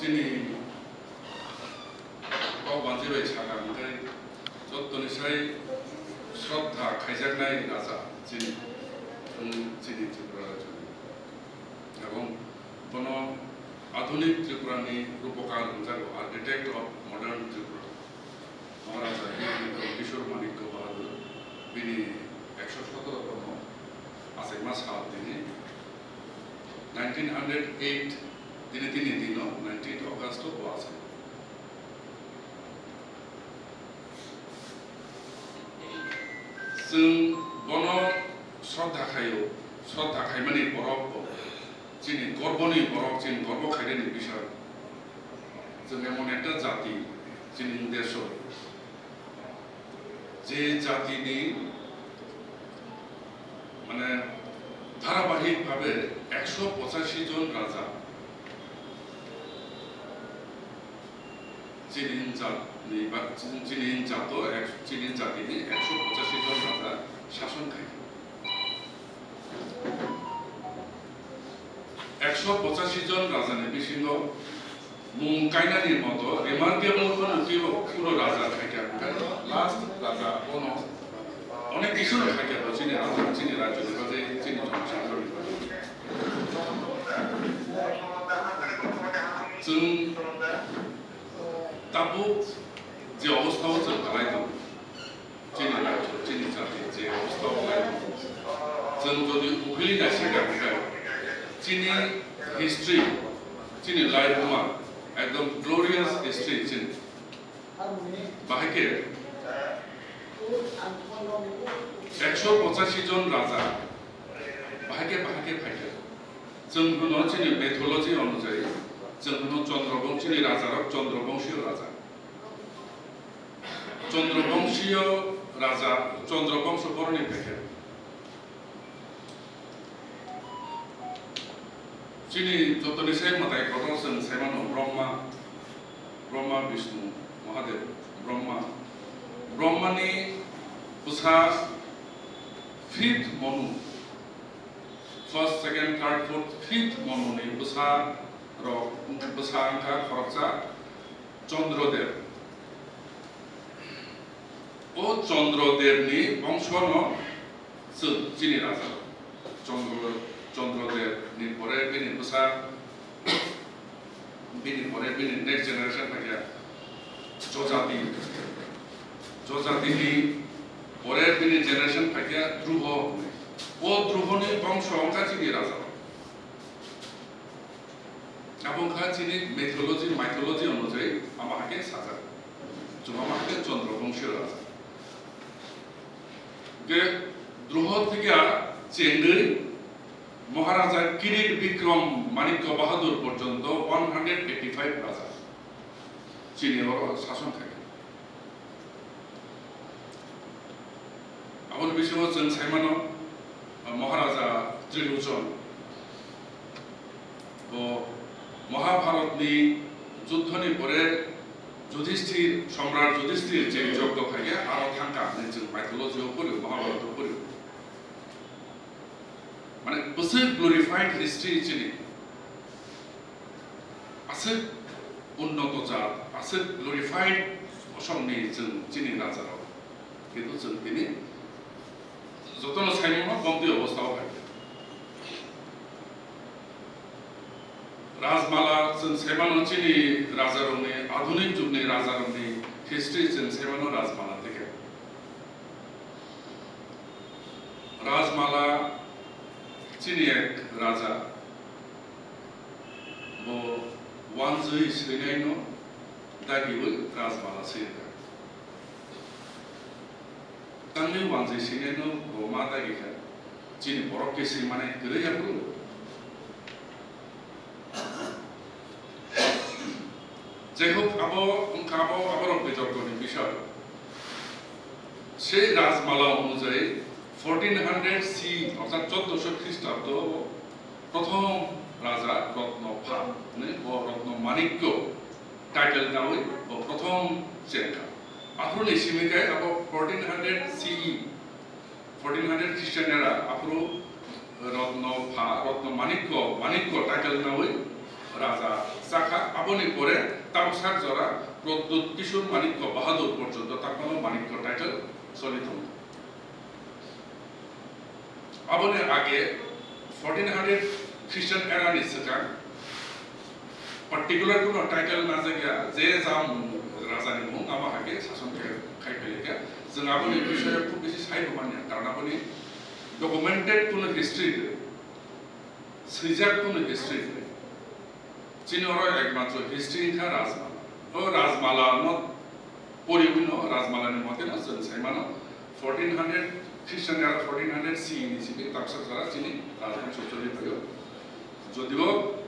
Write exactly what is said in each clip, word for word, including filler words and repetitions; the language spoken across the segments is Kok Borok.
Chini kok banjwi bai sakha hwnkhe jottoni sai shraddha khaijaknai raja chini, chini Tripura rajyoni. Ebong bono adhunik Tripura ni rupokar hwnjago, architect of modern Tripura. Maharaja Kishore Manikya Bahadur bini ekso sotoro tongmo achaima sal tini nineteen hundred eight tini tini dino nineteenth August o bo achai. Chwng bono shraddha khaio, shraddha khaimani borok bo chini gorboni borok, chini gorbo khairani bisar. Chwng emon ekta jati chini desh o je jatini mane dharabahik bhabe ekso pochashi jon raja chini jatni ba chini jato ek- chini jatini ekso pochashi jon raja shason khai. Ekso pochashi jon rajani bisingo mung kainani moto remarkable phano twibo phuro raja khaikha, hwnkhe last raja bono onek kisuno khaikha bo chini raja, chini rajyoni bagwi, chini jongchangni bagwi. Chwng tabuk je obostha o chwng kwlai tongo, chini rajyo, chini jati je obostha o kwlai tongo, chwng jodi uphili naisingkha hwnkhe chini history, chini laibuma ekdom glorious history chini. Bahai khe ekso pochashi jon raja bahai khe, bahai khe phaikha. Chwng hwno chini mythology onujai, chwng hwno Chandra Bongshini rajarok Chandra Bongshio raja. Chandra Bongshio raja, Chandra Bongso boroni phaikha. Chini jotoni sai mwtai kotor chwng saimano Brahma, Brahma, Vishnu, Mahadev, Brahma. Brahmani bwsa fifth Manu, first, second, third, fourth, fifth Manuni bwsa rok, bwsa wngkha khoroksa Chandradev. O Chandradevni bongsono chwng chini raja. Chandra, Chandradevni pore bini bwsa, bini pore bini next generation phaikha Jojati. Jojatini pore bini generation phaikha Druho. O Druhoni bongso wngkha chini raja. Abo wngkha chini mythology, mythology onujai ama hakhe sajak. Chwng ama hakhe Chandra Bongshio raja. Hwnkhe Druho thikya chengwi Maharaja Kirit Bikram Manikya Bahadur porjonto one hundred eighty-five raja chini oro sason khaikha. Aboni bisingo chwng saimano, Maharaja Trilochon. Bo Mahabharatni juddhoni pore Judhishthir, Samrat Judhishthir je jogdo khaikhe aro thangkha hinwi chwng mythology-o porio, Mahabharat-o porio. Mane bwswk glorified history chini. Aswk unnoto jat, aswk glorified bosongni chwng chini rajarok. Kintu chwng tini jotono saimano bomtwi obostha o phaikha. Rajmala chwng saimano chini rajarokni, adhunik jugni rajarokni history chwng saimano Rajmala theke. Rajmala chini ek raja, bo wanjwi swinaino dagiwi Rajmala swikha. Tangwi wanjwi swinaino bo ma dagikha, chini borok khe swimani kwrwi aphuru. Jaihok, abo wngkha abo aborok bitorkoni bisoi. Sei Rajmala onujai fourteen hundred C, orthat choddoso Khristabdo, prothom raja Rotno Pha, ne, bo Rotno Manikyo title nawi bo prothom chengkha. Aphuruni simi khe abo fourteen hundred C E, fourteen hundred Christian era, aphuru Rotno Pha, Rotno Manikyo, Manikyo title nawi Raja chakha, aboni pore tabuk sak jora Pradyut Kishore Manikya Bahadur porjonto takhwno Manikya title choli tongo. Aboni age fourteen hundred Christian era ni swkang particular kuno title najak ya, je jam raja ni mung amo hake sason khai, khai phaikha. Jwng aboni bisoyo khub bisi sai bo manya, karon aboni documented kuno history kwrwi, swijak kuno history kwrwi. Chini oro ekmatro history wngkha Rajmala. O Rajmala no poriwi no, Rajmala ni mote no chwng sai mano fourteen hundred Christian era fourteen hundred C E ni simi tabuk sak jora chini Rajbongso choli phaio. Jodio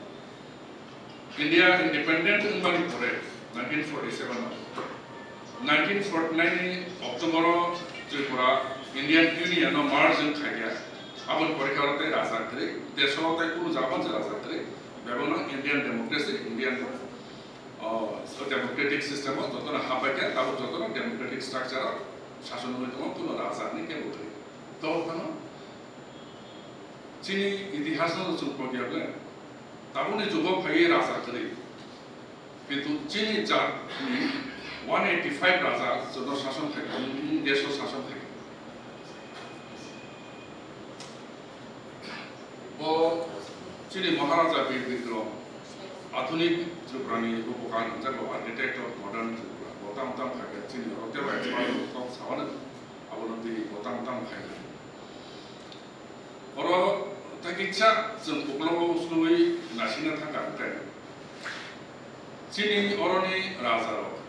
India independent wngmani pore nineteen forty-seven o, nineteen forty-nine ni October o Tripura Indian Union o merge wng khaikha. Aboni pore khe oro tei raja kwrwi, deso tei kunu jaga se raja kwrwi, bebakno Indian democracy, Indian, o, democratic system o jotono hapbaikha, tabuk jotono democratic structure o sason wngwi tongo, kunu raja ni kebo kwrwi. To phano chini itihas no chwng pogya ble, tabukni jugo phaiwi raja kwrwi. Kintu chini jat ni one eighty five raja joto sason khai, desh o sason khai. Bo chini Maharaja Bir Bikram, adhunik Tripura ni Rupakan hwnjak bo architect of modern Tripura. Bo tam tam khai chini oro tebo expert kok sabano abono twi bo tam tam khai. Oro tei kisa chwng uklogo uslowi naisingna thangkha hwnkhe, chini oroni rajarok,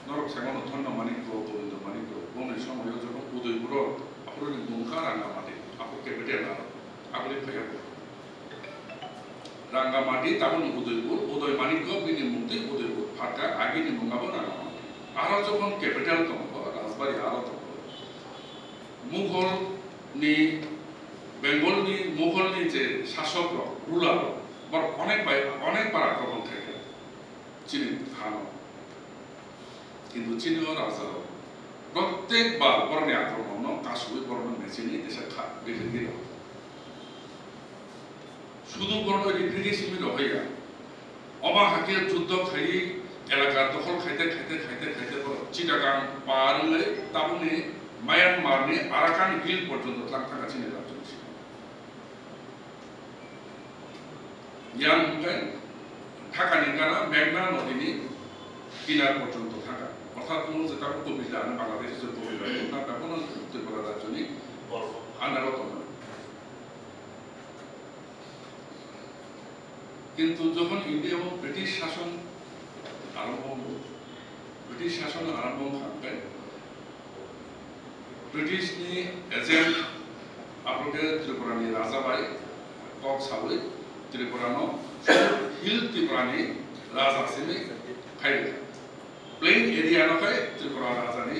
norok saimano Dhonyo Manikya, Gobindo Manikya, bongni somoio jokhon Udaipuro, aphuruni mungkha Rangamati, aphuru capital aro, aboni phaiya bo. Rangamati tabukni Udaipur, Uday Manikya bini mungtwi Udaipur, phatkha agini mungabo Rangamati. Aro jokhon capital tongo, rajbari aro tongo. Mughal ni, Bengal ni Mughal ni je sasok rok, ruler rok, borok onek bai, onek bar akromon khaikha chini hano. Kintu chini o raja rok prottek bar borokni akromon no kasugwi borok no mechini tesa kha, bikhi rok. Sudu borokno riphrigwi simi rohorya. Omo hakhe juddho khaiwi elaka dokhol khaite, khaite, khaite, khaite borok Chittagong par wngwi tabukni Myanmar ni Arakan Hill porjonto tlang thangkha chini rajyo ni simi. Yang hwnkhe Dhaka ni gana Meghna nodi ni kinar porjonto thangkha. Orthat kunu je tabuk Kumbhila, Bangladesh je Kumbhila, Tripura rajyo ni under o tongo. Kintu jokhon India o British sason arombo wngkha, British sason arombo wngkha hwnkhe British ni agent aphuru khe Tripura ni raja bai kok sawi Tripura no Hill Tripura ni raja simi khai rwkha. Plain area no khai Tripura raja ni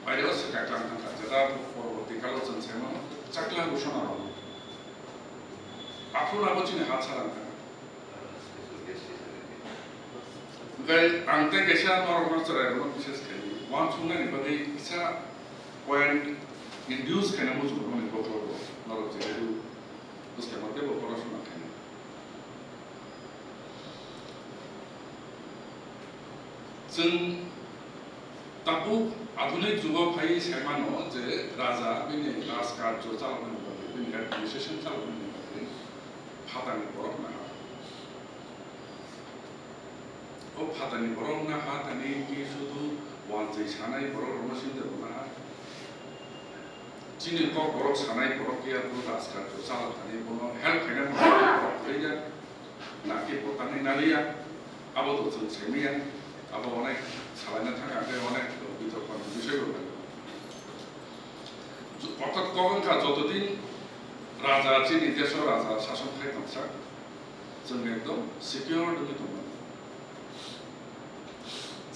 baire o swkang tlang thangkha, jeta porborti kalo chwng saimano Chakla Rusona rok. Aphuru abo chini ha salang thangkha. Hwnkhe ang tei kaisa norokno chwrairokno bises khaidi, uansuknani bagwi kisa point induce khaina muchungo nini bokologo norok jehetu bwskangma teibo porosona khainai. Chwng tabuk adhunik jugo phaiwi sai mano je raja bini rajkarjo chaloknani bagwi, bini administration chaloknani bagwi phatarni borok naha. O phatarni borok naha, tani ki sudu wanjwi sanai borok rokno sinde bo naha. Chini kok borok sanai borok ya bo rajkarjo chalok thani bono help khaina borok kwrwi ya. Naki bo tangwi naliya, abo to chwng saimanya, abo onek salaina thangkha, tei onek bitorkoni bisoi bo tongo. Orthat kok wngkha, joto din raja chini deso raja sason khai tongsa, chwng ekdom secure wngwi tongmani.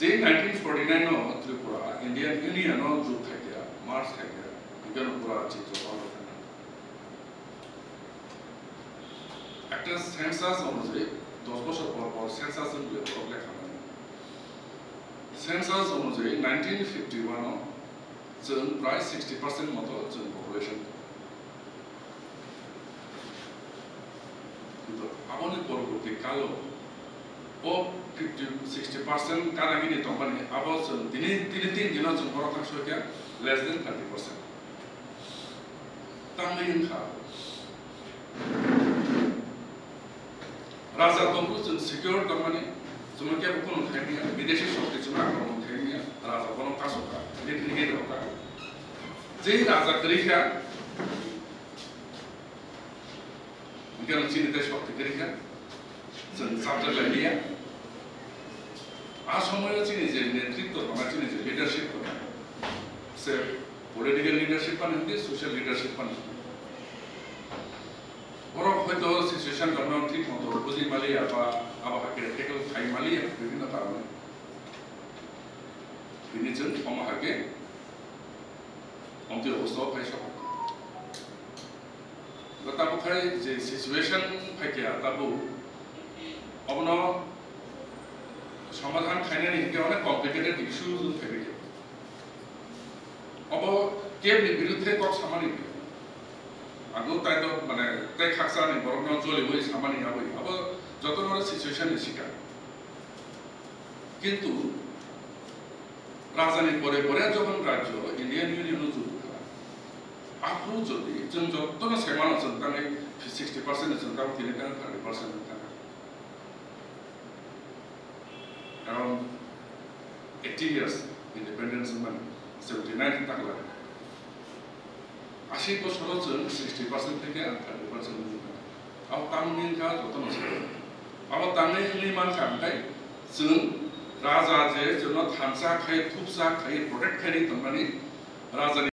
Je nineteen forty-nine o Tripura Indian Union o jug khaikha, merge khaikha, hwnkhe no pura chitro palok thangkha. Ekta census onujai dos bosor por por census wngwi borok lekha mano. Census onujai nineteen fifty-one o chwng prai sixty percent moto chwng population. Aboni porborti kalo o fifty, sixty percent kanagini tongmani abo chwng tini, tini tin dino chwng borok thang soikha less than thirty percent. Tangwi wngkha. Raja tongbo chwng secure tongmani, chwngno kebo kunu khaimya, bideshi shokti chwngno akromon khaimya, raja bono kasukha, nitni gate rokha. Je raja kwrwikha, hingke chini tei shokti kwrwikha, chwng chapjak lailiya. A somoyo chini je netritwo tongna, chini je leadership tongna, se political leadership phano hwnde, social leadership phano hwnde. Borok hoito situation rokno thik moto buji maliya ba abo hakhe tackle khai maliya bibhinno karone. Bini chwng omo hakhe omtwi obostha o phai sokha. Bo tabuk khai je situation phaikha tabuk, obono somadhan khainani hinkhe onek complicated issue wng phaibaikha. Obo kebni birudhe kok samani. Ang tai to mane tai khaksa ni borok no joli wi samani aboi. Abo joto no situation ni sikar. Kintu raja ni pore pore jokhon rajyo Indian Union no juru kha. Aphuru jodi chwng joto no semano chwng tangwi sixty percent ni chwng tang tini tang thirty percent tang. Around eighty years independence man seventy nine takla. Ashi bosoro chwng sixty percent theke thirty percent wngkha. Abo tangwi wngkha jotono se. Abo tangwi wngwi mankha hwnkhe chwng raja je chwngno thansa khai, thupsa khai, protect khai tongmani raja ni